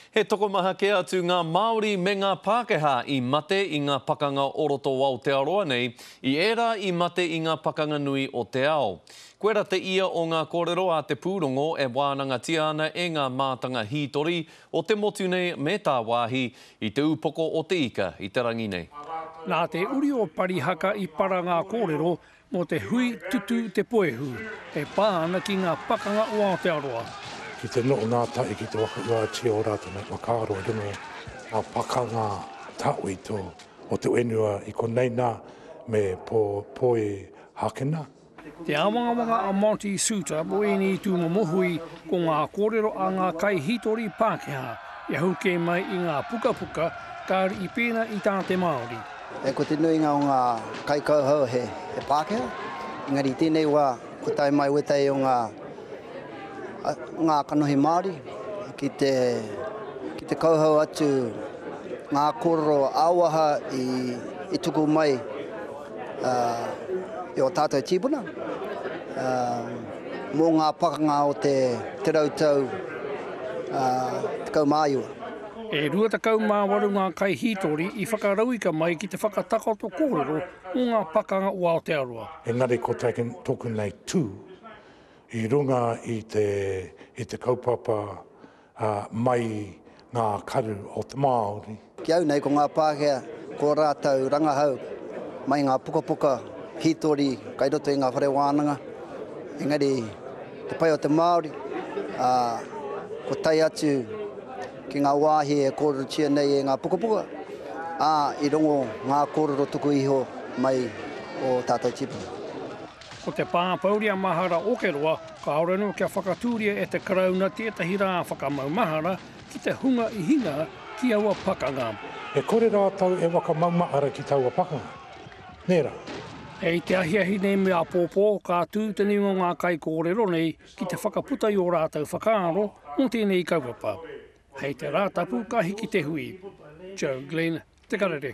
He tokomaha kē atu ngā Māori me ngā Pākehā i mate i ngā pakanga o roto o Aotearoa nei, i ērā i mate i ngā pakanga nui o te ao. Koira te ia o ngā kōrero a te pūrongo e wānangatia ana e ngā mātanga hītori o te motu nei me tāwāhi i te upoko o te ika i te rangi nei. Nā te uri o Parihaka i para ngā kōrero Mō te hui tutū te poehu e pā ana ki ngā pakanga o Aotearoa. Ki te noho ngātahi ki te waka uatia o rātou nei whakaaro i runga i ngā pakanga tawhito o te whenua i konei nā me Poi Hakena. Te āwangawanga a Monty Soutar mō ēnei tūmomo hui ko ngā kōrero a ngā kaihītori Pākehā i ahu kē mai i ngā pukapuka kāore i pēnā i tā te Māori. Ko te nuinga o ngā kaikauhau he Pākehā, engari i tēnei wā kua tae mai wētahi o ngā ngā kanohi Māori ki te ki te kauhau atu ngā kōrero ā-waha i i tuku mai i ō tātou tīpuna mō ngā pakanga o te te rautau 19. E 28 ngā kaihītori i whakarauika mai ki te whakatakoto kōrero mō ngā pakanga o Aotearoa. Engari ko tōku nei tū i runga i te, i te kaupapa mai ngā karu o te Māori. Ki au nei ko ngā Pākehā, ko rātou rangahau mai ngā pukapuka hītori kai roto i ngā whare wānanga, engari te pai o te Māori, ā, ko tae atu ki ngā wāhi e kōrerotia nei e ngā pukapuka, ā, i rongo ngā kōrero tuku iho mai o tātou tīpuna. Ko te pā pouri a Mahara Okeroa, kāore anō kia whakatūria e te Karauna tētahi rā whakamaumahara ki te hunga i hinga ki aua pakanga. E kore rātou e whakamaumahara ki taua pakanga, nē rā? Hei te ahiahi nei me āpōpō, ka tū te nuinga o ngā kaikōrero nei ki te whakaputa i ō rātou whakaaro mō tēnei kaupapa. Hei te Rātapu ka hiki te hui. Joe Glenn, Te Karere.